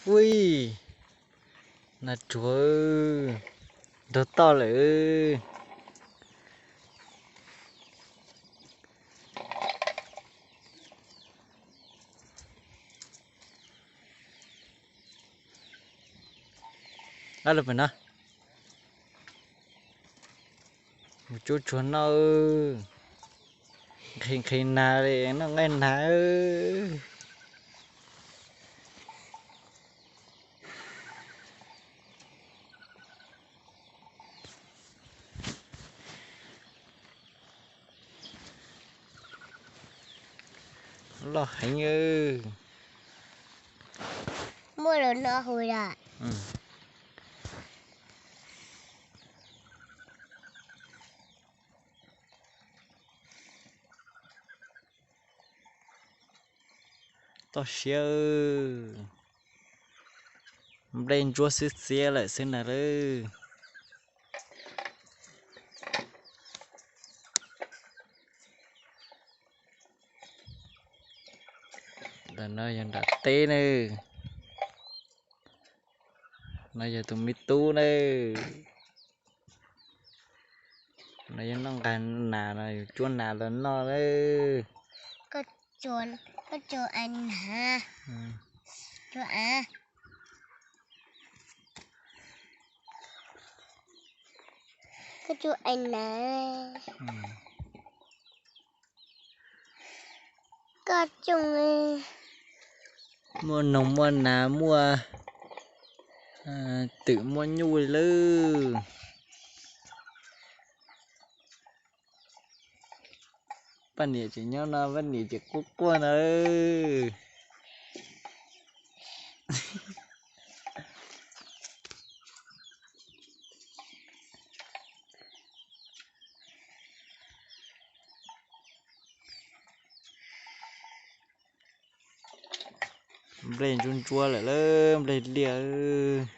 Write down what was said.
Ui, nas ruag nrog toj lawm. Ab, los pem no, mus cuab tsuag noj. Nqhis nqhis nas li, noj nqaij nas. Loj heev. Muaj los no hu da. Toj siab, nplej ntsuab xwb xiab lawm xwb na lauj. Ntawm no yog nram teb na. No yog tus me tub na. No yog noj nqaij nas no, yus cuab nas los noj na. Koj, koj tsuag nas, tsuag av, koj tsuag nas. Koj tsuag, muaj noog muaj nas muaj twm muaj nyuj li lawm. Poj niam tseem nyob no, poj niam tseem quaj quaj no. Nplej ntsuab ntsuab lawm lauj, nplej liaj.